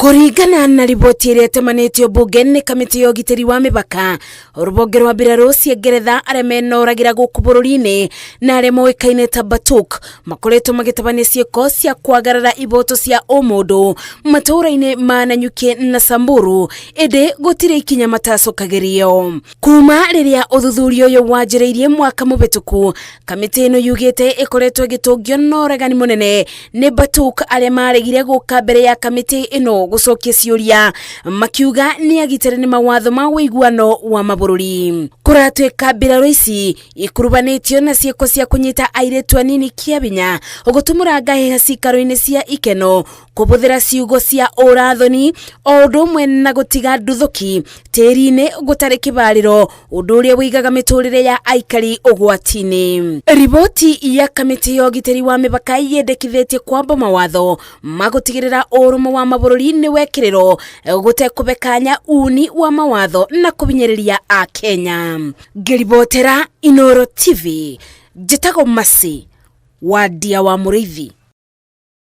Kũringana na riboti ĩrĩa ĩtemanĩtio mbunge nĩ kamĩtĩ ya ũgitĩri wa mĩbaka, rũhonge rwa mbirarũ cia Ngeretha arĩa menoragĩra gũkũ bũrũri-inĩ na arĩa moĩkaine ta Batuk makoretwo magĩtabania ciĩko cia kwagarara iboto cia ũmũndũ matũũra-inĩ ma Nanyuki na Samburu, ĩndĩ gũtirĩ ikinya matacokagĩrio. Kuma rĩrĩa ũthuthuria ũyũ wanjĩrĩirie mwaka mũhĩtũku, kamĩtĩ ĩno yugĩte ĩkoretwo ĩgĩtũngio na ũregani mũnene nĩ Batuk arĩa maregire gũka mbere ya kamĩtĩ ĩno gũcokia ciũria, makiuga nĩ agitĩre nĩ mawatho ma ũiguano wa mabũrũri. Kũratuĩka mbirarũ ici ikurubanĩtio na ciĩko cia kũnyita airĩtu anini kĩa hinya, gũtumũranga hĩha cikaro-inĩ cia ikeno, kũhũthĩra ciugo cia ũrathoni o ũndũ ũmwe na gũtiga nduthũki tĩri-inĩ gũtarĩ kĩbarĩro, ũndũ ũrĩa ũigaga mĩtũrĩre ya aikari ũgwati-inĩ. Riboti ya kamĩtĩ ya ũgitĩri wa mĩbaka yendekithĩtie kwamba mawatho ma gũtigĩrĩra ũrũmwe wa mabũrũri nĩ wekĩrĩrwo gũtekũbekanya uni wa mawatho na kũhinyĩrĩria Akenya. Ngĩribotera Inooro TV, njĩtagwo Mercy Wandia wa Mũrĩithi.